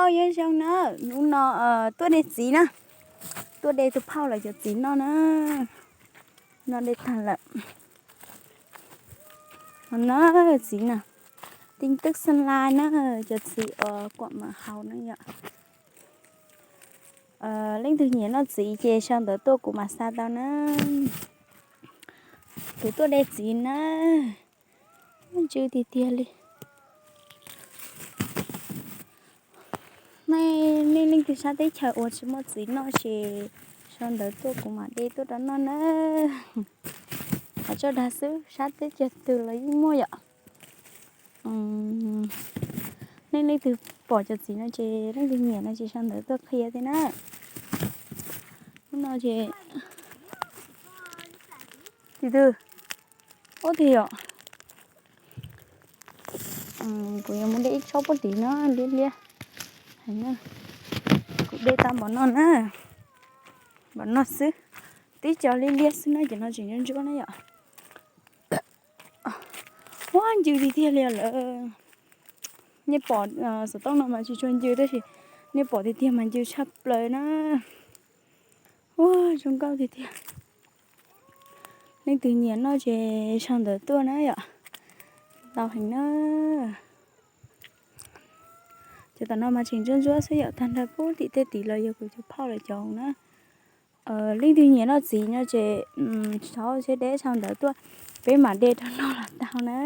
Nyob zoo na, hnub no tuaj de txiv na, tuaj de tus phauj lawv cov txiv noj na, noj de tag lawm. Ho na, txiv na, tin tức tương lai na, cov txiv uas kuam mam haus na yom. Leej twg nyiam noj txiv ces sau ntawv tuaj kuv mam xa tau na. Kuv tuaj de txiv na, ntsw tiag tiag li. Nej leej twg sab teb chaws uas tsis muaj txiv noj ces sau ntawv tuaj kuv mam de tuaj rau noj na. Qhov tso dag xwb, sab teb chaws twg los yeej muaj yom. Nej leej twg pom cov txiv no ces leej twg nyiam no ces sau ntawv tuaj qhia thiab na. Hnub no ces txiv twg, ub, tiag yom. Kuv yuav mus de ib tsob puag tid no liab liab. Kuv de tau npaum no na, npaum no xwb, tib co liab liab xwb na, cov no tseem ntsuab ntsuab na yom. Ua ncw tiag tiag li lawm. Nej pom xov tooj no mas tsis tshua ncw tab sis nej pom tiag tiag mas ncw tshaj plaws na. Ua zoo nkauj tiag tiag. Leej twg nyiam noj ces sau ntawv tuaj na yom. Tau heev na. Cov tom no mas tseem ntsuab ntsuab xwb yom, tag nrho puag tim tej tid los yog kuv cov phauj lawv cov na. Leej twg nyiam noj txiv no ces thov seb de sau ntawv tuaj, peb mam de rau noj los tau na.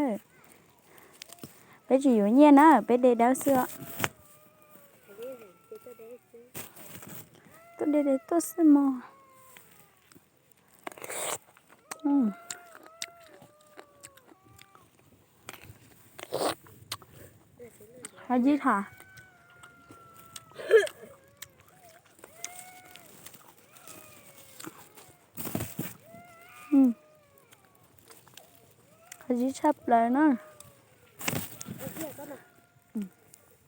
Peb tsis yuav nyiaj na, peb de dawb xwb os. Tuaj de de tuaj xwb mog. Hab yib tham. Qhov zib tshaj plaws na.